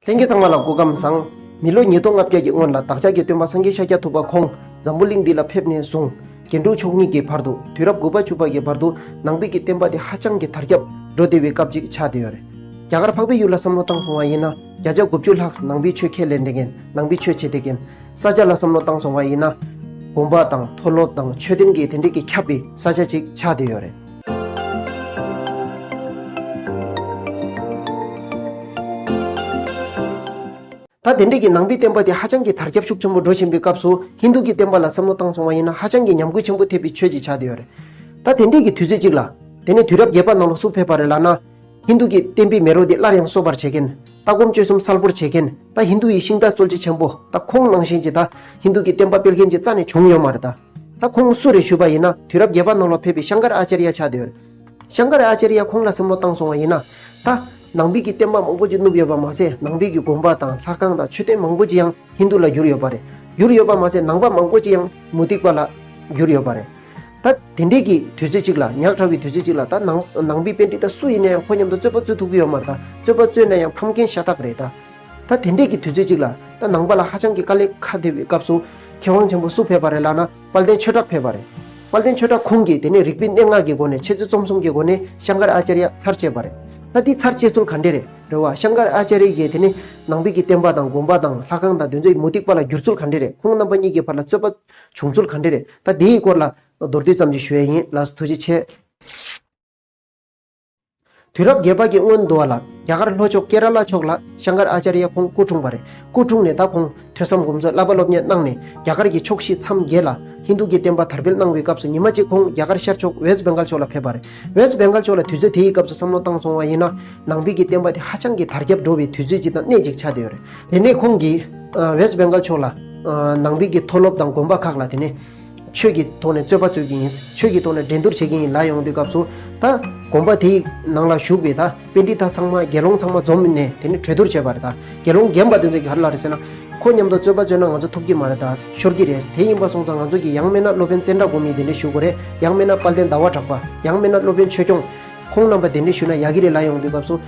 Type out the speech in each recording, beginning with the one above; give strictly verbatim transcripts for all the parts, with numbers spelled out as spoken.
ལྷན་རྒྱས་ཚང་མ་ལ་སྐུ་ཁམས་བཟང་། མི་ལོ་ཉིས་སྟོང་ལྔ་བརྒྱ་གི་སྔོན་ལ་བདག་ཅག་གི་སྟོན་པ་སངས་རྒྱས་ཤཱཀྱ་ཐུབ་པ་ཁོང་འཛམ་བུ་གླིང་འདི་ལ་ཕེབས་ནས་བཟུང་། རྒྱན་དྲུག་མཆོག་གཉིས་ཀྱི་བར་དུ། དུས་རབས་དགུ་པ་བཅུ་པ་གི་བར་དུ། ནང་པའི་གི་བསྟན་པ་དེ་ཧ་ཅང་གི་དར་ཁྱབ་འགྲོ་བསྡད་པའི་སྐབས་ཅིག་ཆགས་བསྡད་ཡོད་རེད། རྒྱ་གར་འཕགས་པའི་ཡུལ་ལ་བསམ་བློ་བཏང་སོང་བ་ཡིན་ན། བརྒྱ་ཆ་དགུ་བཅུ་ལྷག་ནང་པའི་ཆོས་ཁས་ལེན་བསྡད་མཁན། ནང་པའི་ཆོས་བྱེད་བསྡད་མཁན། ས་ཆ་ལ་བསམ་བློ་བཏང་སོང་བ་ཡིན་ན། དགོན་པ་དང་མཐོ་སློབ་དང་མཆོད་རྟེན་གྱི་དེ་འདྲས་ཀྱི་ཁྱབ་པའི་ས་ཆ་ཅིག་ཆགས་བསྡད་ཡོད་རེད། ད་དེ་འདྲས་ཀྱི་ནང་པའི་བསྟན་པ་དེ་ཧ་ཅང་གི་དར་ཁྱབ་ཤུགས་ཆེན་པོ་འགྲོ་བཞིན་པའི་སྐབས་སུ། ཧིན་རྡུ་གི་བསྟན་པ་ལ་བསམ་བློ་བཏང་སོང་བ་ཡིན་ན། ཧ་ཅང་གི་ཉམས་རྒུད་ཆེན་པོ་ཐེབས་པའི་ཆོས་ཅིག་ཆགས་བསྡད་ཡོད་རེད། ད་དེ་འདྲས་ཀྱི་དུས་ཚོད་ཅིག་ལ། དེ་ནས་དུས་རབས་བརྒྱད་པ་ནང་ལ་སུ་ཕེབས་པ་རེད་ལབ་ན། ཧིན་རྡུ་གི་བསྟན་པའི་མེ་རོ་དེ་སླར་ཡང་གསོ་བར་བྱེད་མཁན། ལྟ་སྒོམ་སྤྱོད་གསུམ་གསལ་པོར་བྱེད་མཁན། ད་ཧིན་རྡུ་ཡི་ཤིང་རྟ་གསོལ་ཇ་ཆེན་པོ། ད་ཁོང་ནང་བཞིན་གྱི་ད་ཧིན་རྡུ་གི་བསྟན་པ་སྤེལ་མཁན་ཅིག་རྩ་ནས་བྱུང་ཡོད་མ་རེད་ད། ད་ཁོང་སུ་རེད་ཞུས་པ་ཡིན་ན། དུས་རབས་བརྒྱད་པ་ནང་ལ་ཕེབས་པའི་ཤང་ཀར་ཨ་ཅཱརྱ་ཆགས་བསྡད་ཡོད་རེད། ཤང་ཀར་ཨ་ཅཱརྱ་ཁོང་ལ་བསམ་བློ་བཏང་སོང་བ་ཡིན་ན། ད་ནང་པའི་གི་བསྟན་པ་མང་པོ་ཅིག་བསྣུབས་ཡོད་པ་མ་ཟད། ནང་པའི་གི་དགོན་པ་དང་ལྷ་ཁང་དང་མཆོད་རྟེན་མང་པོ་ཅིག་ཡང་ཧིན་རྡུ་ལ་བསྒྱུར་ཡོད་པ་རེད། བསྒྱུར་ཡོད་པ་མ་ཟད། ནང་པ་མང་པོ་ཅིག་ཡང་མུ་སྟེགས་པ་ལ་བསྒྱུར་ཡོད་པ་རེད། ད་དེ་འདྲས་ཀྱི་དུས་ཚོད་ཅིག་ལ། ཉག་ཕྲ་བའི་དུས་ཚོད་ཅིག་ལ། ད་ནང་ནང་པའི་པཎྜི་ཏ་སུ་ཡིན་ན་ཡང་ཁོ་མཉམ་དུ་རྩོད་པ་རྩོད་ཐུབ་ཀྱི་ཡོད་མ་རེད་ད། རྩོད་པ་རྩོད་ན་ཡང་ཕམ་མཁན་ཤ་སྟག་རེད་ད། ད་དེ་འདྲས་ཀྱི་དུས་ཚོད་ཅིག་ལ། ད་ནང་པ་ལ་ཧ་ཅང་གི་དཀའ་ལས་ཁག་ཐེབས་པའི་སྐབས་སུ། མཁས་དབང་ཆེན་པོ་སུ་ཕེབས་པ་རེད་ལབ་ན། དཔལ་ལྡན་ཆོས་གྲགས་ཕེབས་པ་རེད། དཔལ་ལྡན་ཆོས་གྲགས་ཁོང་གིས་དེ་ནས་རིག་པའི་གནད་འགག་གི་སྒོ་ནས། འཆད་རྩོད་རྩོམ་གསུམ་གྱི་སྒོ་ནས་ཤང་ཀར་ཨ་ཅཱརྱ་ཚར་བཅད་པ་རེད། ད་འདི་ཚར་བཅད་ཚུལ་ག་འདྲས་རེད། རེད་བ། ཤང་ཀར་ཨ་ཅཱརྱ་གིས་དེ་ནས་ནང་པའི་གི་བསྟན་པ་དང་དགོན་པ་དང་ལྷ་ཁང་དང་དེ་ཚོའི་མུ་སྟེགས་པ་ལ་བསྒྱུར་ཚུལ་ག་འདྲས་རེད། ཁོང་རྣམ་པ་གཉིས་ཀྱི་བར་ལ་རྩོད་པ་བྱུང་ཚུལ་ག་འདྲས་རེད། ད་དེའི་སྐོར་ལ་མདོར་བསྡུས་ཙམ་ཞིག་ཞུ་ཡ་ཡིན། ལགས་སོ། ཐུགས་རྗེ་ཆེ། དུས་རབས་བརྒྱད་པ་གི་སྔོན་དུ་བ་ལ། རྒྱ་གར་ལྷོ་ཕྱོགས་ཀེ་ར་ལ་ཕྱོགས་ལ་ཤང་ཀར་ཨ་ཅཱརྱ་ཁོང་སྐུ་འཁྲུངས་པ་རེད། སྐུ་འཁྲུངས་ནས་ད་ཁོང་ཐོས་བསམ་སྒོམ་གསུམ་བསླབ་པ་སློབ་གཉེར་གནང་ནས། རྒྱ་གར་གྱི་ཕྱོགས་བཞི་མཚམས་བརྒྱད་ལ་ཧིན་རྡུ་གི་བསྟན་པ་དར་སྤེལ་གནང་བའི་སྐབས་སུ། ཉི་མ་གཅིག་ཁོང་རྒྱ་གར་ཤར་ཕྱོགས་ཝེསྟ་བེང་གལ་ཕྱོགས་ལ་ཕེབས་པ་རེད། ཝེསྟ་བེང་གལ་ཕྱོགས་ལ་དུས་ཚོད་དེའི་སྐབས་སུ་བསམ་བློ་བཏང་སོང་བ་ཡིན་ན། ནང་པའི་གི་བསྟན་པ་དེ་ཧ་ཅང་གི་དར་ཁྱབ་འགྲོ་བའི་དུས་ཚོད་ཅིག་དང་གནས་ཅིག་ཆགས་བསྡད་ཡོད་རེད། དེ་ནས་ཁོང་གིས་ཨ་ཝེསྟ་བེང་གལ་ཕྱོགས་ལ་ཨ་ནང་པའི་གི་མཐོ་སློབ་དང་དགོན་པ་ཁག་ལ། དེ་ནས་ཆོས་ཀྱི་ཐོག་ནས་རྩོད་པ་རྩོད་ཀྱི་ཡིན། ཆོས་ཀྱི་ཐོག་ནས་འགྲན་བསྡུར་བྱེད་ཀྱི་ཡིན་ལབ་ཡོང་དུས་སྐབས་སུ། ད་དགོན་པ་དེའི་ནང་ལ་བཞུགས་པའི་ད་པཎྜི་ཏ་ཚང་མ། དགེ་སློང་ཚང་མ་འཛོམས་ནས་དེ་ནས་གྲོས་བསྡུར་བྱས་པ་རེད་ད། དགེ་སློང་རྒན་པ་དེ་ཚོས་ག་རེ་ལབ་རེད་ཟེར་ན། ཁོ་མཉམ་དུ་རྩོད་པ་རྩོད་ན་ང་ཚོ་ཐུབ་ཀྱི་མ་རེད་ད། ཤོར་གྱི་རེད། དེ་ཡིན་པ་སོང་ཙང་ང་ཚོ་གིས་ཡང་མིན་ན་སློབ་དཔོན་ཙནྡྲ་གོ་མི་དེ་འདྲས་ཞུ་དགོས་རེད། ཡང་མིན་ན་དཔལ་ལྡན་ཟླ་བ་གྲགས་པ། ཡང་མིན་ན་སློབ་དཔོན་ཆོས་སྐྱོང་། ཁོང་རྣམ་པ་དེ་འདྲས་ཞུས་ན་ཡག་གི་རེད་ལབ་ཡོང་དུས་སྐབས་སུ།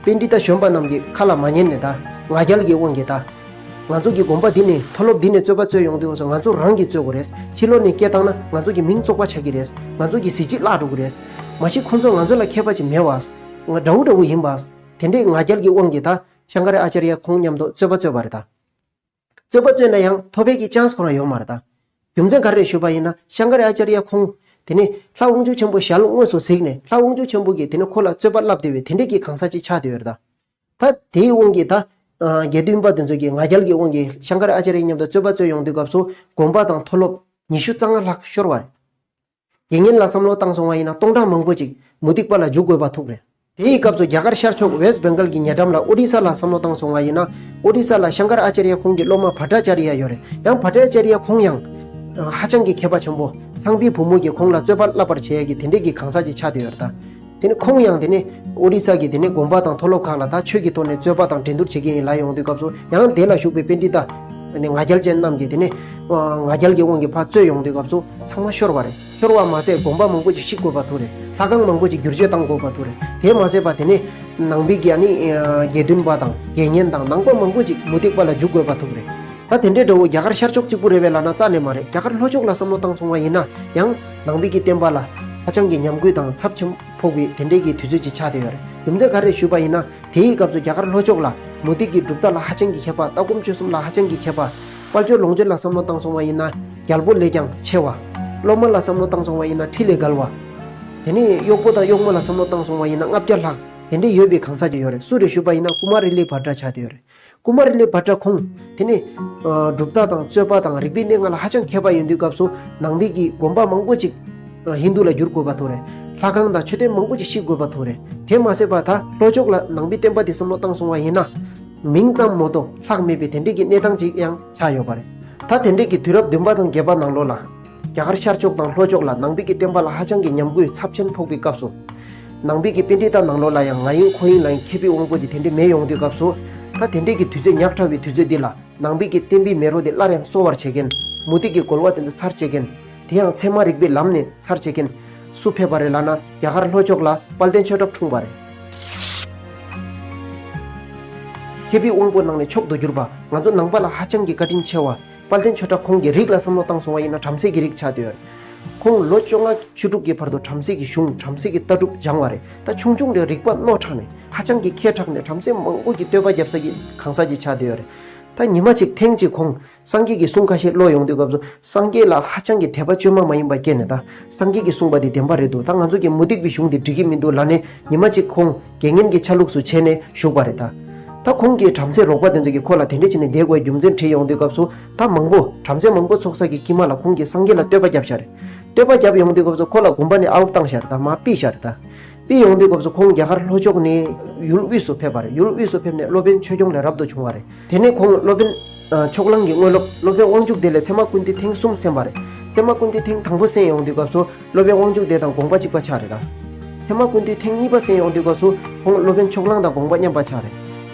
པཎྜི་ཏ་གཞོན་པ་རྣམས་ཀྱིས་ཁ་ལ་མ་ཉན་ནས། ད་ང་རྒྱལ་གྱི་དབང་གིས། ད་ང་ཚོ་གི་དགོན་པ་འདི་ནས། མཐོ་སློབ་འདི་ནས་རྩོད་པ་རྩོད་ཡོང་དུས་སྐབས་སུ། ང་ཚོ་རང་གིས་རྩོད་དགོས་རེད། ཕྱི་ལོགས་ནས་སྐད་བཏང་ན་ང་ཚོ་གི་མིང་བཙོག་པ་ཆགས་ཀྱི་རེད། ང་ཚོ་གི་གཟི་བརྗིད་བརླག་འགྲོ་གི་རེད། མ་གཞི་ཁོ་ཚོ་ང་ཚོ་ལ་མཁས་པ་ཅིག་མེད་པ། ང་འདྲ་བོ་འདྲ་བོ་ཡིན་པ། དེ་འདྲའི་ང་རྒྱལ་གྱི་དབང་གིས་ད་ཤང་ཀར་ཨ་ཅཱརྱ་ཁོང་མཉམ་དུ་རྩོད་པ་རྩོད་པ་རེད་ད། རྩོད་པ་རྩོད་ན་ཡང་ཐོབ་པའི་གི་ཆན་སི་ཁོ་རང་ཡོད་མ་རེད་ད། རྒྱུ་མཚན་ག་རེ་རེད་ཞུས་པ་ཡིན་ན། ཤང་ཀར་ཨ་ཅཱརྱ་ཁོང་དེ་ནས་ལྷ་དབང་ཕྱུག་ཆེན་པོ་ཞལ་དངོས་སུ་གཟིགས་ནས། ལྷ་དབང་ཕྱུག་ཆེན་པོ་གིས་དེ་ནས་ཁོ་ལ་རྩོད་པ་བསླབས་བསྡད་པའི་དེ་འདྲའི་གི་གང་ཟག་ཅིག་ཆགས་བསྡད་ཡོད་རེད་ད། ད་དེའི་དབང་གིས་ད་ཨ་དགེ་འདུན་པ་དེ་ཚོ་གི་ང་རྒྱལ་གྱི་དབང་གིས་ཤང་ཀར་ཨ་ཅཱརྱ་མཉམ་དུ་རྩོད་པ་རྩོད་ཡོང་དུས་སྐབས་སུ། དགོན་པ་དང་མཐོ་སློབ་ཉི་ཤུ་རྩ་ལྔ་ལྷག་ཤོར་བ་རེད། དགེ་བསྙེན་ལ་བསམ་བློ་བཏང་སོང་བ་ཡིན་ན། སྟོང་ཕྲག་མང་པོ་ཅིག་མུ་སྟེགས་པ་ལ་འཇུག་དགོས་པ་ཐུག་རེད། དེའི་སྐབས་སུ་རྒྱ་གར་ཤར་ཕྱོགས་ཝེསྟ་བེང་གལ་གྱི་ཉེ་འགྲམ་ལ་ཨོ་རི་ས་ལ་བསམ་བློ་བཏང་སོང་བ་ཡིན་ན། ཨོ་རི་ས་ལ་ཤང་ཀར་ཨ་ཅཱརྱ་ཁོང་གི་སློབ་མ་བྷ་ཏྲ་ཅཱརྱ་ཡོད་རེད། ཡང་བྷ་ཏྲ་ཅཱརྱ་ཁོང་ཡང་ཧ་ཅང་གི་མཁས་པ་ཆེན་པོ། ཚངས་པའི་བུ་མོ་གིས་ཁོང་ལ་རྩོད་པ་བསླབ་པར་བྱེད་ཡས་ཀྱི་དེ་འདྲས་ཀྱི་གང་ཟག་ཅིག་ཆགས་བསྡད་ཡོད་རེད་ད། དེ་ནས་ཁོང་ཡང་དེ་ནས་ཨོ་རི་ས་གི་དེ་ནས་དགོན་པ་དང་མཐོ་སློབ་ཁག་ལ་ད་ཆོས་ཀྱི་ཐོག་ནས་རྩོད་པ་དང་འགྲན་བསྡུར་བྱེད་ཀྱི་ཡིན་ལབ་ཡོང་དུས་སྐབས་སུ། ཡང་དེ་ལ་ཞུགས་པའི་པཎྜི་ཏ་དེ་ནས་ང་རྒྱལ་ཅན་རྣམས་ཀྱིས་དེ་ནས་ང་རྒྱལ་གྱི་དབང་གིས་ཕར་རྩོད་ཡོང་དུས་སྐབས་སུ། ཚང་མ་ཤོར་བ་རེད། ཤོར་བ་མ་ཟད། དགོན་པ་མང་པོ་ཅིག་བཤིག་དགོས་པ་ཐུག་རེད། ལྷ་ཁང་མང་པོ་ཅིག་བསྒྱུར་བཅོས་བཏང་དགོས་པ་ཐུག་རེད། དེ་མ་ཟད་པ་དེ་ནས་ནང་པའི་གི་ཨ་ནི་དགེ་འདུན་པ་དང་དགེ་བསྙེན་དང་ནང་པ་མང་པོ་ཅིག་མུ་སྟེགས་པ་ལ་འཇུག་དགོས་པ་ཐུག་རེད། ད་དེ་འདྲའི་འདྲ་བོ་རྒྱ་གར་ཤར་ཕྱོགས་གཅིག་པུ་རེད་པས་ལབ་ན་རྩ་ནས་མ་རེད། རྒྱ་གར་ལྷོ་ཕྱོགས་ལ་བསམ་བློ་བཏང་སོང་བ་ཡིན་ན། ཡང་ནང་པའི་གི་བསྟན་པ་ལ་ཧ་ཅང་གི་ཉམས་རྒུད་དང་ཚབས་ཆེན་ཕོག་པའི་དེ་འདྲའི་གི་དུས་ཚོད་ཅིག་ཆགས་བསྡད་ཡོད་རེད། རྒྱུ་མཚན་ག་རེ་རེད་ཞུས་པ་ཡིན་ན། དེའི་སྐབས་སུ་རྒྱ་གར་ལྷོ་ཕྱོགས་ལ་མུ་སྟེགས་ཀྱི་གྲུབ་མཐའ་ལ་ཧ་ཅང་གི་མཁས་པ། ལྟ་སྒོམ་སྤྱོད་གསུམ་ལ་ཧ་ཅང་གི་མཁས་པ། དཔལ་འབྱོར་ལོངས་སྤྱོད་ལ་བསམ་བློ་བཏང་སོང་བ་ཡིན་ན། རྒྱལ་པོ་ལས་ཀྱང་ཆེ་བ། སློབ་མ་ལ་བསམ་བློ་བཏང་སོང་བ་ཡིན་ན། ཁྲི་ལས་བརྒལ་བ། དེ་ནས་གཡོག་པོ་དང་གཡོག་མོ་ལ་བསམ་བློ་བཏང་སོང་བ་ཡིན་ན། ལྔ་བརྒྱ་ལྷག་དེ་འདྲས་ཡོད་པའི་གང་ཟག་ཅིག་ཡོད་རེད། སུ་རེད་ཞུས་པ་ཡིན་ན། ཀུ་མ་རི་ལི་བྷ་ཏྲ་ཆགས་བསྡད་ཡོད་རེད། ཀུ་མ་རི་ལི་བྷ་ཏྲ་ཁོང་དེ་ནས་ཨ་གྲུབ་མཐའ་དང་རྩོད་པ་དང་རིག་པའི་གནས་ལྔ་ལ་ཧ་ཅང་མཁས་པ་ཡིན་དུས་སྐབས་སུ། ནང་པའི་གི་དགོན་པ་མང་པོ་ཅིག་ཨ་ཧིན་རྡུ་ལ་བསྒྱུར་དགོས་པ་ཐུག་རེད། ལྷ་ཁང་དང་མཆོད་རྟེན་མང་པོ་ཅིག་བཤིག་དགོས་པ་ཐུག་རེད། དེ་མ་ཟད་པ་ད་ལྷོ་ཕྱོགས་ལ་ནང་པའི་བསྟན་པ་དེ་བསམ་བློ་བཏང་སོང་བ་ཡིན་ན། མིང་ཙམ་མ་གཏོགས་ལྷག་མེད་པའི་དེ་འདྲས་ཀྱི་གནས་སྟངས་ཅིག་ཡང་ཆགས་ཡོད་པ་རེད། ད་དེ་འདྲས་ཀྱི་དུས་རབས་བདུན་པ་དང་བརྒྱད་པ་ནང་ལོགས་ལ། རྒྱ་གར་ཤར་ཕྱོགས་དང་ལྷོ་ཕྱོགས་ལ་ནང་པའི་གི་བསྟན་པ་ལ་ཧ་ཅང་གི་ཉམས་རྒུད་ཚབས་ཆེན་ཕོག་པའི་སྐབས་སུ། ནང་པའི་གི་པཎྜི་ཏ་ནང་ལོགས་ལ་ཡང་ང་ཡིན་ཁོ་ཡིན་ལབ་མཁས་པའི་དབང་པོ་ཅིག་དེ་འདྲས་མེད་ཡོང་དུས་སྐབས་སུ། ད་དེ་འདྲས་ཀྱི་དུས་ཚོད་ཉག་ཕྲ་བའི་དུས་ཚོད་འདི་ལ། ནང་པའི་གི་བསྟན་པའི་མེ་རོ་དེ་སླར་ཡང་གསོ་བར་བྱེད་མཁན། མུ་སྟེགས་ཀྱི་རྒོལ་བ་དེ་ཚོ་ཚར་བཅད་མཁན། དེ་ཡང་ཚད་མ་རིག་པའི་ལམ་ནས་ཚར་བཅད་མཁན། སུ་ཕེབས་པ་རེད་ལབ་ན། རྒྱ་གར་ལྷོ་ཕྱོགས་ལ་དཔལ་ལྡན་ཆོས་གྲགས་འཁྲུངས་པ་རེད། ཆེ་བའི་དབང་པོ་ནང་ནས་མཆོག་ཏུ་གྱུར་པ། ང་ཚོ་ནང་པ་ལ་ཧ་ཅང་གི་བཀའ་དྲིན་ཆེ་བ། དཔལ་ལྡན་ཆོས་གྲགས་ཁོང་གི་རིགས་ལ་བསམ་བློ་བཏང་སོང་བ་ཡིན་ན་བྲམ་ཟེ་གི་རིགས་ཆགས་བསྡད་ཡོད་རེད། ཁོང་ལོ་བཅོ་ལྔ་བཅུ་དྲུག་གི་བར་དུ་བྲམ་ཟེ་གི་གཞུང་བྲམ་ཟེ་གི་ལྟ་གྲུབ་སྦྱངས་པ་རེད། ད་ཆུང་ཆུང་ནས་རིག་པ་རྣོ་དྲགས་ནས་ཧ་ཅང་གི་མཁས་དྲགས་ནས་བྲམ་ཟེ་མང་པོ་གི་བསྟོད་པ་རྒྱབ་ས་གི་གང་ཟག་ཅིག་ཆགས་བསྡད་ཡོད་རེད། ད་ཉི་མ་གཅིག་ཐེངས་གཅིག་ཁོང་སངས་རྒྱས་ཀྱི་གསུང་ཁ་ཤས་ཀློག་ཡོང་དུས་སྐབས་སུ་སངས་རྒྱས་ལ་ཧ་ཅང་གི་དད་པ་བཅོས་མ་མ་ཡིན་པ་སྐྱེས་ནས། ད་སངས་རྒྱས་ཀྱིས་གསུངས་པ་དེ་བདེན་པ་རེད་འདུག་ད་ང་ཚོ་གི་མུ་སྟེགས་པའི་གཞུང་དེ་འགྲིག་གི་མི་འདུག་ལབ་ནས་ཉི་མ་གཅིག་ཁོང་དགེ་བསྙེན་གྱི་ཆ་ལུགས་སུ་བྱས་ནས་བཞུགས་པ་རེད། ད་ད་ཁོང་གིས་བྲམ་ཟེ་རོགས་པ་དེ་ཚོ་གིས་ཁོ་ལ་དེ་འདྲས་བྱས་ནས་བསྡད་དགོས་རྒྱུ་མཚན་དྲིས་ཡོང་དུས་སྐབས་སུ། ད་མང་པོ་བྲམ་ཟེ་མང་པོ་ཚོགས་ས་གི་དཀྱིལ་མ་ལ་ཁོང་གིས་སངས་རྒྱས་ལ་བསྟོད་པ་བརྒྱབ་ཤག་རེད། བསྟོད་པ་བརྒྱབ་ཡོང་དུས་སྐབས་སུ་ཁོ་ལ་དགོན་པ་ནས་ཨའུཊ་བཏང་ཤག་རེད། ད་མར་ཕུད་ཤག་རེད། ད་ཕུད་ཡོང་དུས་སྐབས་སུ་ཁོང་རྒྱ་གར་ལྷོ་ཕྱོགས་ནས་ཡུལ་དབུས་སུ་ཕེབས་པ་རེད། ཡུལ་དབུས་སུ་ཕེབས་ནས་སློབ་དཔོན་ཆོས་སྐྱོང་ལས་རབ་ཏུ་བྱུང་བ་རེད། དེ་ནས་ཁོང་སློབ་དཔོན་ཨ་ཕྱོགས་གླང་གི་དངོས་སློབ་སློབ་དཔོན་དབང་ཕྱུག་སྡེ་ལས་ཚད་མ་ཀུན་བཏུས་ཐེངས་གསུམ་གསན་པ་རེད། ཚད་མ་ཀུན་བཏུས་ཐེངས་དང་པོ་གསན་ཡོང་དུས་སྐབས་སུ་སློབ་དཔོན་དབང་ཕྱུག་སྡེ་དང་དགོངས་པ་གཅིག་པ་ཆགས་རེད། ད་ཚད་མ་ཀུན་བཏུས་ཐེངས་གཉིས་པ་གསན་ཡོང་དུས་སྐབས་སུ་ཁོང་སློབ་དཔོན་ཕྱོགས་གླང་དང་དགོངས་པ་མཉམ་པ་ཆགས་རེད།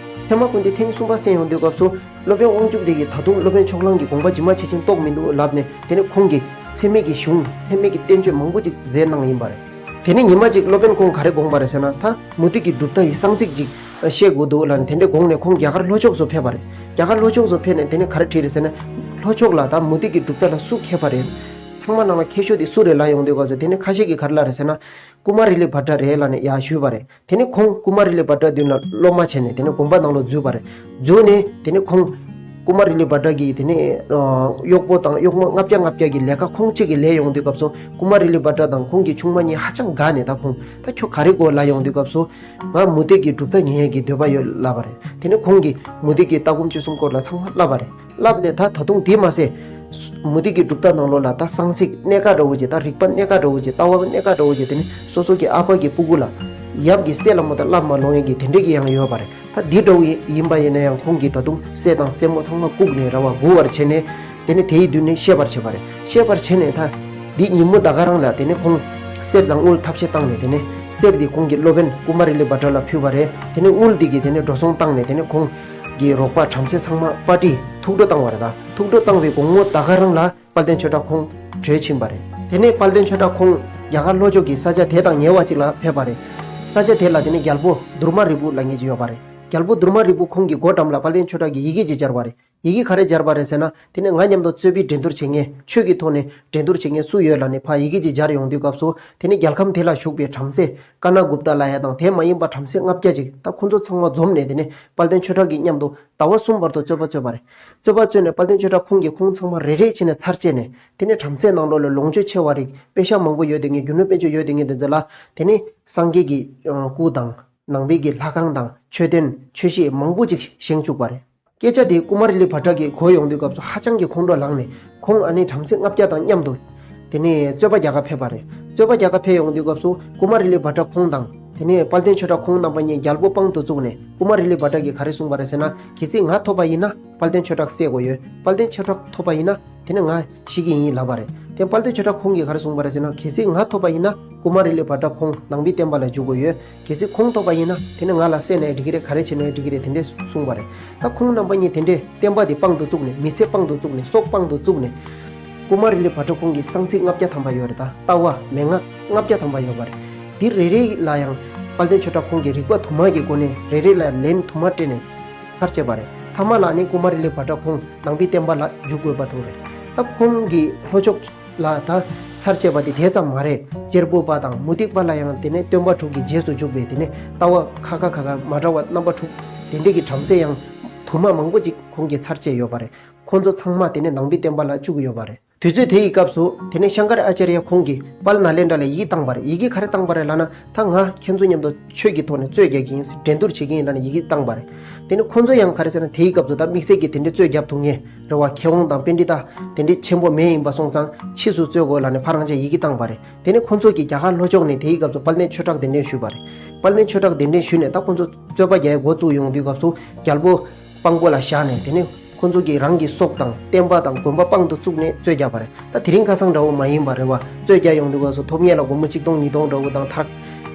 ཚད་མ་ཀུན་བཏུས་ཐེངས་གསུམ་པ་གསན་ཡོང་དུས་སྐབས་སུ་སློབ་དཔོན་དབང་ཕྱུག་སྡེ་གིས་ད་དུང་སློབ་དཔོན་ཕྱོགས་གླང་གི་དགོངས་པ་ཇི་མ་ཇི་བཞིན་རྟོགས་མི་འདུག་ལབ་ནས། དེ་ནས་ཁོང་གིས་ཚད་མའི་གི་གཞུང་ཚད་མའི་གི་བསྟན་བཅོས་མང་པོ་ཅིག་མཛད་གནང་ཡིན་པ་རེད། དེ་ནས་ཉི་མ་གཅིག་སློབ་དཔོན་ཁོང་ག་རེ་དགོངས་པ་རེད་ཟེར་ན། ད་མུ་སྟེགས་ཀྱི་གྲུབ་མཐའ་ཡི་གསང་ཚིག་ཅིག་བཤད་དགོས་འདུག་ལབ་ནས་དེ་འདྲས་དགོངས་ནས་ཁོང་རྒྱ་གར་ལྷོ་ཕྱོགས་སུ་ཕེབས་པ་རེད། རྒྱ་གར་ལྷོ་ཕྱོགས་སུ་ཕེབས་ནས་དེ་ནས་ག་རེ་བྲིས་རེད་ཟེར་ན། ལྷོ་ཕྱོགས་ལ་ད་མུ་སྟེགས་ཀྱི་གྲུབ་མཐའ་ལ་སུ་མཁས་པ་རེད། ཚང་མ་ནང་ལ་མཁས་ཤོས་དེ་སུ་རེད་ལབ་ཡོང་དུས་སྐབས་སུ། དེ་ནས་ཁ་ཤས་ཀྱིས་ག་རེ་ལབ་རེད་ཟེར་ན། ཀུ་མ་རི་ལི་བྷ་དྲ་རེད་ལབ་ནས་ཡར་ཞུས་པ་རེད། དེ་ནས་ཁོང་ཀུ་མ་རི་ལི་བྷ་དྲ་མདུན་ལ་སློབ་མ་བྱས་ནས་དེ་ནས་དགོན་པ་ནང་ལ་འཛུལ་བ་རེད། འཛུལ་ནས་དེ་ནས་ཁོང་ཀུ་མ་རི་ལི་བྷ་དྲ་གི་དེ་ནས་ཨ་གཡོག་པོ་དང་གཡོག་མོ་ལྔ་བརྒྱ་ལྔ་བརྒྱ་གི་ལས་ཀ་ཁོང་གཅིག་གིས་ལས་ཡོང་དུས་སྐབས་སུ། ཀུ་མ་རི་ལི་བྷ་དྲ་དང་ཁོང་གི་ཆུང་མ་གཉིས་ཧ་ཅང་དགའ་ནས། ད་ཁོང་ད་ཁྱོད་ག་རེ་དགོས་ལབ་ཡོང་དུས་སྐབས་སུ། ང་མུ་སྟེགས་ཀྱི་གྲུབ་མཐའ་ཉན་ཡས་ཀྱི་འདོད་པ་ཡོད་ལབ་པ་རེད། དེ་ནས་ཁོང་གིས་མུ་སྟེགས་ཀྱི་ལྟ་སྒོམ་སྤྱོད་གསུམ་སྐོར་ལ་ཚང་མ་ལབ་པ་རེད། ལབ་ནས་ད་ད་དུང་དེ་མ་ཟད། མུ་སྟེགས་ཀྱི་གྲུབ་མཐའ་ནང་ལོགས་ལ་ད་གསང་ཚིག་གནད་འགག་འདྲ་བོ་ཅིག་ད་རིག་པ་གནད་འགག་འདྲ་བོ་ཅིག་ལྟ་བ་གནད་འགག་འདྲ་བོ་ཅིག་དེ་ནི་སོ་སོ་གི་ཨ་ཕ་གི་སྤུ་གུ་ལ་ཡབ་ཀྱི་སྲས་ལ་མོ་ད་བསླབ་མ་ལོང་ཡས་ཀྱི་དེ་འདྲས་ཀྱི་ཡང་ཡོད་པ་རེད། ད་འདི་འདྲ་བོ་ཡིན་པ་ཡིན་ན་ཡང་ཁོང་གིས་ད་དུང་སྲས་དང་སྲས་མོ་ཚང་མ་བཀུག་ནས་ར་བ་མགུ་བར་བྱས་ནས། དེ་ནི་དེའི་མདུན་ནས་བཤད་པར་བྱེད་པ་རེད། བཤད་པར་བྱས་ནས་ད་འདི་ཉིན་མོ་ད་ག་རང་ལ་དེ་ནི་ཁོང་གསེར་དང་དངུལ་ཐབས་ཤེས་བཏང་ནས། དེ་ནི་གསེར་འདི་ཁོང་གི་སློབ་དཔོན་ཀུ་མ་རི་ལི་བྷ་དྲ་ལ་ཕུལ་བ་རེད། དེ་ནི་དངུལ་འདི་གིས་དེ་ནི་འགྲོ་སོང་བཏང་ནས། དེ་ནི་ཁོང་གི་རོགས་པ་བྲམ་ཟེ་ཚང་མ་པར་ཊི་ཐུགས་སྤྲོ་བཏང་བ་རེད། ད་ཐུགས་སྤྲོ་བཏང་བའི་དགོང་མོ་ད་ག་རང་ལ་དཔལ་ལྡན་ཆོས་གྲགས་ཁོང་བྲོས་ཕྱིན་པ་རེད། དེ་ནས་དཔལ་ལྡན་ཆོས་གྲགས་ཁོང་རྒྱ་གར་ལྷོ་ཕྱོགས་ཀྱི་ས་ཆ་དེ་དང་ཉེ་བ་ཅིག་ལ་ཕེབས་པ་རེད། ས་ཆ་དེ་ལ་དེ་ནས་རྒྱལ་པོ་དུརྨ་རི་བུ་ལབ་མཁན་ཅིག་ཡོད་པ་རེད། རྒྱལ་པོ་དུརྨ་རི་བུ་ཁོང་གི་སྒོ་འགྲམ་ལ་དཔལ་ལྡན་ཆོས་གྲགས་ཀྱིས་ཡི་གེ་ཅིག་སྦྱར་བ་རེད། ཡི་གེ་ག་རེ་སྦྱར་བ་རེད་ཟེར་ན། དེ་ནས་ང་མཉམ་དུ་རྩོད་པའི་འགྲན་བསྡུར་བྱེད་མཁན། ཆོས་ཀྱི་ཐོག་ནས་འགྲན་བསྡུར་བྱེད་མཁན་སུ་ཡོད་ལབ་ནས་ཕར་ཡི་གེ་ཅིག་སྦྱར་ཡོང་དུས་སྐབས་སུ། དེ་ནས་རྒྱལ་ཁམས་དེ་ལ་བཞུགས་པའི་བྲམ་ཟེ་ཀ་ན་གུཔྟ་ལབ་ཡ་དང་དེ་མ་ཡིན་པ་བྲམ་ཟེ་ལྔ་བརྒྱ་ཅིག་ད་ཁོང་ཚོ་ཚང་མ་འཛོམས་ནས། དེ་ནས་དཔལ་ལྡན་ཆོས་གྲགས་ཀྱི་མཉམ་དུ་ཟླ་བ་གསུམ་བར་དུ་རྩོད་པ་རྩོད་པ་རེད། རྩོད་པ་རྩོད་ནས་དཔལ་ལྡན་ཆོས་གྲགས་ཁོང་གིས་ཁོང་ཚང་མ་རེ་རེ་བྱས་ནས་ཚར་བཅད་ནས། དེ་ནས་བྲམ་ཟེ་ནང་ལོགས་ལ་ལོངས་སྤྱོད་ཆེ་བ་རིགས་དཔེ་ཤག་མང་པོ་ཡོད་དེ་ངས་རྒྱུ་ནོར་དཔལ་འབྱོར་ཡོད་དེ་ངས་དེ་ཚོ་ལ། དེ་ནས་སངས་རྒྱས་ཀྱི་སྐུ་དང་ནང་པའི་གི་ལྷ་ཁང་དང་མཆོད་རྟེན་མཆོད་གཞིས་མང་པོ་ཅིག་བཞེངས་བཅུག་པ་རེད། སྐད་ཆ་དེ་ཀུ་མ་རི་ལི་བྷ་དྲ་གིས་གོ་ཡོང་དུས་སྐབས་སུ་ཧ་ཅང་གི་ཁོང་ཁྲོ་ལངས་ནས། ཁོང་ཨ་ནི་བྲམ་ཟེ་ལྔ་བརྒྱ་དང་མཉམ་དུ་དེ་ནས་རྩོད་པ་རྒྱག་ག་ཕེབས་པ་རེད། རྩོད་པ་རྒྱག་ག་ཕེབས་ཡོང་དུས་སྐབས་སུ་ཀུ་མ་རི་ལི་བྷ་དྲ་ཁོང་དང་དེ་ནས་དཔལ་ལྡན་ཆོས་གྲགས་ཁོང་རྣམ་པ་གཉིས་རྒྱལ་པོ་དཔང་དུ་བཙུགས་ནས། ཀུ་མ་རི་ལི་བྷ་དྲ་གིས་ག་རེ་གསུངས་པ་རེད་ཟེར་ན། གལ་སྲིད་ང་ཐོབ་པ་ཡིན་ན་དཔལ་ལྡན་ཆོས་གྲགས་བསད་དགོས་ཡོད། དཔལ་ལྡན་ཆོས་གྲགས་ཐོབ་པ་ཡིན་ན་དེ་ནི་ང་ཤི་གི་ཡིན་ལབ་པ་རེད། དེ་དཔལ་ལྡན་ཆོས་གྲགས་ཁོང་གིས་ག་རེ་གསུངས་པ་རེད་ཟེར་ན། གལ་སྲིད་ང་ཐོབ་པ་ཡིན་ན་ཀུ་མ་རི་ལི་བྷ་དྲ་ཁོང་ནང་པའི་བསྟན་པ་ལ་འཇུག་དགོས་ཡོད། གལ་སྲིད་ཁོང་ཐོབ་པ་ཡིན་ན་དེ་ནི་ང་ལ་བསད་ནའི་འགྲིག་གི་རེད། ག་རེ་བྱས་ནའི་འགྲིག་གི་རེད། དེ་འདྲས་གསུངས་པ་རེད། ད་ཁོང་རྣམ་པ་གཉིས་དེ་འདྲས་བསྟན་པ་དེ་དཔང་དུ་བཙུགས་ནས། མི་ཚེ་དཔང་དུ་བཙུགས་ནས། སྲོག་དཔང་དུ་བཙུགས་ནས། ཀུ་མ་རི་ལི་བྷ་དྲ་ཁོང་གི་གསང་ཚིག་ལྔ་བརྒྱ་ཐམ་པ་ཡོད་རེད། ད་ལྟ་བ་མན་ངག་ལྔ་བརྒྱ་ཐམ་པ་ཡོད་པ་རེད། འདི་རེ་རེ་ལ་ཡང་དཔལ་ལྡན་ཆོས་གྲགས་ཁོང་གིས་རིག་པ་དུ་མ་གི་སྒོ་ནས་རེ་རེ་ལ་ལན་དུ་མ་སྤྲད་ནས་ཚར་བཅད་པ་རེད། ཐ་མ་ལ་ནི་ཀུ་མ་རི་ལི་བྷ་དྲ་ཁོང་ནང་པའི་བསྟན་པ་ལ་འཇུག་དགོས་པ་ཐུག་རེད། ད་ཁོང་གི་ལྷོ་ཕྱོགས་ལ་ད་ཚར་བཅད་པ་དེ་དེ་ཙམ་མ་རེད། གཅེར་བུ་པ་དང་མུ་སྟེགས་པ་ལ་ཡང་དེ་ནས་སྟོན་པ་དྲུག་གི་རྗེས་སུ་འཇུག་པའི་དེ་ནས་ལྟ་བ་ཁ་ཁ་ཁ་ཁ་མ་འདྲ་བ་རྣམ་པ་དྲུག་དེ་འདྲས་ཀྱི་བྲམ་ཟེ་ཡང་དུ་མ་མང་པོ་ཅིག་ཁོང་གིས་ཚར་བཅད་ཡོད་པ་རེད། ཁོང་ཚོ་ཚང་མ་དེ་ནས་ནང་པའི་བསྟན་པ་ལ་བཅུག་ཡོད་པ་རེད། དུས་ཚོད་དེ་ཡི་སྐབས་སུ་དེ་ནས་ཤང་ཀར་ཨ་ཅཱརྱ་ཁོང་གིས་དཔལ་ནཱ་ལེནྡྲ་ལ་ཡི་གེ་བཏང་པ་རེད། ཡི་གེ་ག་རེ་བཏང་པ་རེད་ལབ་ན། ད་ང་ཁྱེད་ཚོ་མཉམ་དུ་ཆོས་ཀྱི་ཐོག་ནས་རྩོད་རྒྱག་གི་ཡིན། འགྲན་བསྡུར་བྱེད་ཀྱི་ཡིན་ལབ་ནས་ཡི་གེ་བཏང་པ་རེད། དེ་ནས་ཁོང་ཚོ་ཡང་ག་རེ་ཟེར་ན། དེ་ཡི་སྐབས་སུ་ད་དམིགས་བསལ་གྱི་དེ་འདྲའི་རྩོད་རྒྱབ་ཐུབ་མཁན་རེད་བ། མཁས་དབང་དང་པཎྜི་ཏ་དེ་འདྲའི་ཆེན་པོ་མེད་ཡིན་པ་སོང་ཙང་ཕྱིས་སུ་རྩོད་དགོས་ལབ་ནས་ཕར་རང་ཅག་ཡི་གེ་བཏང་པ་རེད། དེ་ནས་ཁོང་ཚོ་གིས་རྒྱ་གར་ལྷོ་ཕྱོགས་ནས་དེ་ཡི་སྐབས་སུ་དཔལ་ལྡན་ཆོས་གྲགས་གདན་འདྲེན་ཞུས་པ་རེད། དཔལ་ལྡན་ཆོས་གྲགས་གདན་འདྲེན་ཞུས་ནས་ད་ཁོང་ཚོ་རྩོད་པ་རྒྱག་ཡ་འགོ་བཙུགས་ཡོང་དུས་སྐབས་སུ་རྒྱལ་པོ་དཔང་པོ་ལ་བཞག་ནས། དེ་ནས་ཁོ་ཚོ་གིས་རང་གི་སྲོག་དང་བསྟན་པ་དང་དགོན་པ་དཔང་དུ་བཙུགས་ནས་རྩོད་རྒྱག་པ་རེད། ད་དེ་རིང་ཁ་སང་འདྲ་བོ་མ་ཡིན་པ་རེད་བ། རྩོད་རྒྱག་ཡོང་དུས་སྐབས་སུ་ཐོབ་མཁན་ལ་སྒོར་མོ་གཅིག་སྟོང་ཉིས་སྟོང་འདྲ་བོ་དང་། ཐར་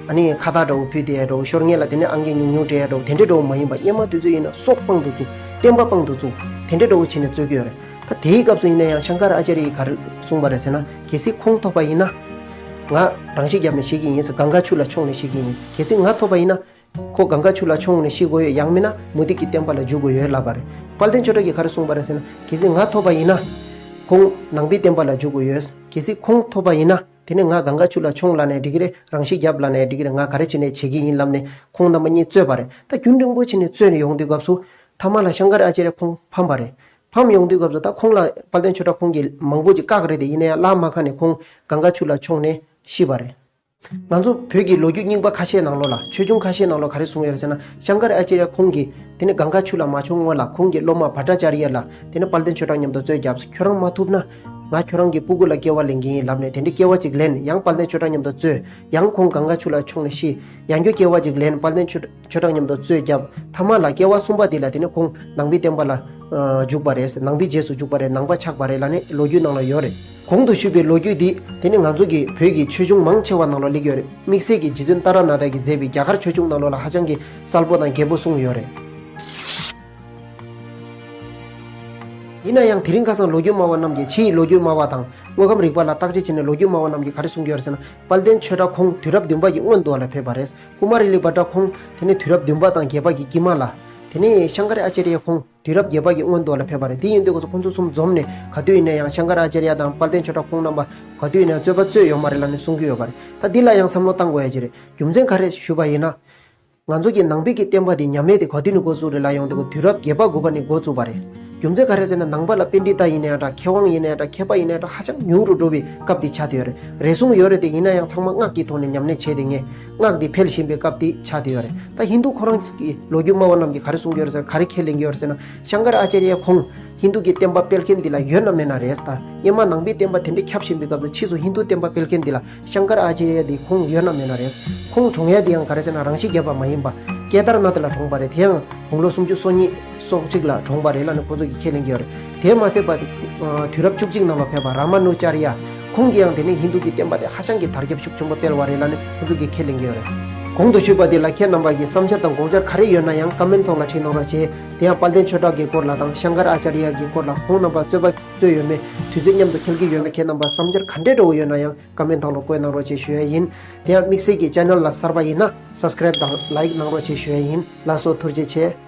ཨ་ནི་ཁ་བཏགས་འདྲ་བོ་ཕུལ་བསྡད་ཡ་འདྲ་བོ། ཤོར་མཁན་ལ་དེ་ནས་ཨང་ཀི་ཉུང་ཉུང་སྤྲད་ཡ་འདྲ་བོ། དེ་འདྲས་འདྲ་བོ་མ་ཡིན་པ། སྔོན་མ་དུས་ཚོད་ཡིན་ན་སྲོག་དཔང་དུ་བཙུགས། བསྟན་པ་དཔང་དུ་བཙུགས། དེ་འདྲས་འདྲ་བོ་བྱས་ནས་རྩོད་ཀྱི་ཡོད་རེད། ད་དེའི་སྐབས་སུ་ཡིན་ན་ཡང་ཤང་ཀར་ཨ་ཅཱརྱ་ཡིས་ག་རེ་གསུངས་པ་རེད་ཟེར་ན། གལ་སྲིད་ཁོང་ཐོབ་པ་ཡིན་ན་ང་རང་ཤི་བརྒྱབ་ནས་ཤི་གི་ཡིན་ཟེར། གངྒཱ་ཆུ་ལ་མཆོངས་ནས་ཤི་གི་ཡིན་ཟེར། གལ་སྲིད་ང་ཐོབ་པ་ཡིན་ན་ ཁོ་གངྒཱ་ཆུ་ལ་མཆོངས་ནས་ཤི་དགོས་ཡོད། ཡང་མིན་ན་མུ་སྟེགས་ཀྱི་བསྟན་པ་ལ་འཇུག་དགོས་ཡོད་ལབ་པ་རེད། དཔལ་ལྡན་ཆོས་གྲགས་ཀྱིས་ག་རེ་གསུངས་པ་རེད་ཟེར་ན། གལ་སྲིད་ང་ཐོབ་པ་ཡིན་ན། ཁོང་ནང་པའི་བསྟན་པ་ལ་འཇུག་དགོས་ཡོད། གལ་སྲིད་ཁོང་ཐོབ་པ་ཡིན་ན། དེ་ནས་ང་གངྒཱ་ཆུ་ལ་མཆོངས་ལབ་ནས་འགྲིག་གི་རེད། རང་ཤི་རྒྱབ་ལབ་ནས་འགྲིག་གི་རེད། ང་ག་རེ་བྱས་ནས་བྱེད་ཀྱི་ཡིན་ལབ་ནས་ཁོང་རྣམ་པ་གཉིས་རྩོད་པ་རེད། ད་རྒྱུན་རིང་པོ་བྱས་ནས་རྩོད་ནས་ཡོང་དུས་སྐབས་སུ། ཐ་མ་ལ་ཤངྐར་ཨ་ཙརྱ་ཁོང་ཕམ་པ་རེད། ཕམ་ཡོང་དུས་སྐབས་སུ་ད་ཁོང་ལ་དཔལ་ལྡན་ཆོས་གྲགས་ཁོང་གིས་མང་པོ་ཅིག་བཀག་རེད་དེ། ཡིན་ན་ཡང་བླ་མ་ཁ་ནས་ཁོང་གངྒཱ་ཆུ་ལ་མཆོངས་ནས་ཤི་བ་རེད། ང་ཚོ་བོད་ཀྱི་ལོ་རྒྱུས་རྙིང་པ་ཁ་ཤས་ནང་ལོགས་ལ། ཆོས་འབྱུང་ཁ་ཤས་ནང་ལོགས་ག་རེ་གསུངས་ཡོད་རེད་ཟེར་ན། ཤངྐར་ཨ་ཙརྱ་ཁོང་གིས་དེ་ནས་གངྒཱ་ཆུ་ལ་མ་མཆོངས་སྔོན་ལ་ཁོང་གི་སློབ་མ་བྷ་ཏྲ་ཙརྱ་ལ་དེ་ནས་དཔལ་ལྡན་ཆོས་གྲགས་མཉམ་དུ་རྩོད་བརྒྱབ། ཁྱོད་རང་མ་ཐུབ་ན་ང་ཁྱོད་རང་གི་སྤུ་གུ་ལ་སྐྱེ་བ་ལེན་གྱི་ཡིན་ལབ་ནས་དེ་འདྲའི་སྐྱེ་བ་ཅིག་ལེན། ཡང་དཔལ་ལྡན་ཆོས་གྲགས་མཉམ་དུ་རྩོད། ཡང་ཁོང་གངྒཱ་ཆུ་ལ་མཆོངས་ནས་ཤི། ཡང་བསྐྱར་སྐྱེ་བ་ཅིག་ལེན། དཔལ་ལྡན་ཆོས་ཆོས་གྲགས་མཉམ་དུ་རྩོད་བརྒྱབ། ཐ་མ་ལ་སྐྱེ་བ་གསུམ་པ་དེ་ལ་དེ་ནས་ཁོང་ནང་པའི་བསྟན་པ་ལ་ཨ་འཇུག་པ་རེད། ནང་པའི་རྗེས་སུ་འཇུག་པ་རེད། ནང་པ་ཆགས་པ་རེད་ལབ་ནས་ལོ་རྒྱུས་ནང་ལ་ཡོད་རེད། གོང་དུ་ཞུས་པའི་ལོ་རྒྱུས་འདི་དེ་ནི་ང་ཚོ་གི་བོད་ཀྱི་ཆོས་འབྱུང་མང་ཆེ་བ་ནང་ལ་སླེབས་ཡོད་རེད། དམིགས་བསལ་གྱི་རྗེ་བཙུན་ཏཱ་ར་ནཱ་ཐ་གིས་མཛད་པའི་རྒྱ་གར་ཆོས་འབྱུང་ནང་ལོགས་ལ་ཧ་ཅང་གི་གསལ་པོ་དང་རྒྱས་པོ་གསུངས་ཡོད་རེད། ཡིན་ན་ཡང་དེ་རིང་ཁ་སང་ལོ་རྒྱུས་སྨྲ་བ་རྣམས་ཀྱིས། ཕྱི་ཡི་ལོ་རྒྱུས་སྨྲ་བ་དང་དངོས་ཁམས་རིག་པ་ལ་བརྟག་དཔྱད་བྱས་ནས་ལོ་རྒྱུས་སྨྲ་བ་རྣམས་ཀྱིས་ག་རེ་གསུང་གི་ཡོད་རེད་ཟེར་ན། དཔལ་ལྡན་ཆོས་གྲགས་ཁོང་དུས་རབས་བདུན་པ་གི་སྔོན་དུ་ལ་ཕེབས་པ་རེད། ཀུ་མ་རི་ལི་བྷ་དྲ་ཁོང་དེ་ནས་དུས་རབས་བདུན་པ་དང་བརྒྱད་པ་གི་དཀྱིལ་མ་ལ། དེ་ནས་ཤངྐར་ཨ་ཙརྱ་ཁོང་དུས་རབས་བརྒྱད་པ་གི་སྔོན་དུ་ལ་ཕེབས་པ་རེད། དེ་ཡིན་དུས་ཁོ་ཚོ་ཁོང་ཚོ་གསུམ་འཛོམས་ནས་ག་དུས་ཡིན་ན་ཡང་ཤངྐར་ཨ་ཙརྱ་དང་དཔལ་ལྡན་ཆོས་གྲགས་ཁོང་རྣམ་པ་ག་དུས་ཡིན་ན་རྩོད་པ་རྩོད་ཡོད་མ་རེད་ལབ་ནས་གསུང་གི་ཡོད་པ་རེད། ད་འདི་ལ་ཡང་བསམ་བློ་བཏང་དགོས་ཡ་ཅིག་རེད། རྒྱུ་མཚན་ག་རེ་ཞུས་པ་ཡིན་ན། ང་ཚོ་གི་ནང་པའི་གི་བསྟན་པ་འདི་ཉམས་དམས་དེ་ག་དུས་ནས་འགོ་བཙུགས་རེད་ལབ་ཡོང་དུས་ཁོ་དུས་རབས་བརྒྱད་པ་དགུ་པ་ནས་འགོ་བཙུགས་པ་རེད། རྒྱུ་མཚན་ག་རེ་ཟེར་ན། ནང་པ་ལ་པཎྜི་ཏ་ཡིན་ན་ཡང་འདྲ། མཁས་དབང་ཡིན་ན་ཡང་འདྲ། མཁས་པ་ཡིན་ན་ཡང་འདྲ། ཧ་ཅང་ཉུང་རུ་འགྲོ་བའི་སྐབས་དེ་ཆགས་བསྡད་ཡོད་རེད། རེ་ཟུང་ཡོད་རེད་དེ། ཡིན་ན་ཡང་ཚང་མ་སྔགས་ཀྱི་ཐོག་ནས་ཉམས་ལེན་བྱས་ཏེ་ངས་སྔགས་དེ་འཕེལ་བཞིན་པའི་སྐབས་དེ་ཆགས་བསྡད་ཡོད་རེད། ད་ཧིན་དུ་ཁོ་རང་གི་ལོ་རྒྱུས་སྨྲ་བ་རྣམས་ཀྱིས་ག་རེ་གསུང་གི་ཡོད་རེད་ཟེར། ག་རེ་ཁས་ལེན་གྱི་ཡོད་རེད་ཟེར་ན། ཤངྐར་ཨ་ཙརྱ་ཁོང་ཧིན་དུ་གི་བསྟན་པ་སྤེལ་མཁན་འདི་ལ་ཡོད་ན་མེད་ན་རེད། ད་སྔོན་མ་ནང་པའི་བསྟན་པ་དེ་འདྲ་ཁྱབ་བཞིན་པའི་སྐབས་སུ་ཕྱིས་སུ་ཧིན་དུ་བསྟན་པ་སྤེལ་མཁན་འདི་ལ་ཤངྐར་ཨ་ཙརྱ་འདི་ཁོང་ཡོད་ན་མེད་ན་རེད། ཁོང་གྲོངས་ཡ་འདི་ཡང་ག་རེ་ཟེར་ན། རང་ཤི་བརྒྱབ་པ་མ་ཡིན་པ། ཀེ་དར་ནཱཐ་ལ་གྲོངས་པ་རེད། དེ་ཡང་དགུང་ལོ་སུམ་ཅུ་སོ་གཉིས་སོ་གཅིག་ལ་གྲོངས་པ་རེད་ལབ་ནས་ཁོང་ཚོ་གིས་ཁས་ལེན་གྱི་ཡོད་རེད། དེ་མ་ཟད་པ། ཨ། དུས་རབས་བཅུ་གཅིག་ནང་ལ་ཕེབས་པ་རཱ་མ་ནུ་ཅཱརྱ། ཁོང་གིས་ཡང་དེ་ནས་ཧིན་དུ་གི་བསྟན་པ་དེ་ཧ་ཅང་གི་དར་ཁྱབ་ཤུགས་ཆེན་པོ་སྤེལ་བ་རེད་ལབ་ནས་ཁོང་ཚོ་གིས་ཁས་ལེན་གྱི་ཡོད་རེད། གོང་དུ་ཞུས་པ་དེ་ལ་ཁྱེད་རྣམ་པ་གི་བསམ་འཆར་དང་དགོངས་འཆར་ག་རེ་ཡོད་ན་ཡང་ཀ་མེན་ཐོག་ལ་བྲིས་གནང་རོགས་བྱེད། དེ་ཡང་དཔལ་ལྡན་ཆོས་གྲགས་ཀྱི་སྐོར་ལ་དང་། ཤངྐར་ཨ་ཙརྱ་གི་སྐོར་ལ། ཁོང་རྣམ་པ་རྩོད་པ་རྩོད་ཡོད་མེད། དུས་ཚོད་མཉམ་དུ་འཁེལ་གྱི་ཡོད་མེད། ཁྱེད་རྣམ་པ་བསམ་འཆར་ག་འདྲས་འདྲ་བོ་ཡོད་ན་ཡང་ཀ་མེན་ཐོག་ལ་བཀོད་གནང་རོགས་བྱེད་ཞུ་ཡ་ཡིན། དེ་ཡང་དམིགས་བསལ་གྱི་ཅེ་ནལ་ལ་གསར་པ་ཡིན་ན་སབ་སི་ཀ་རེབ་དང་ལའིག་གནང་རོགས་བྱེད་ཞུ་ཡ་ཡིན། ལགས་སོ། ཐུགས་རྗེ་ཆེ།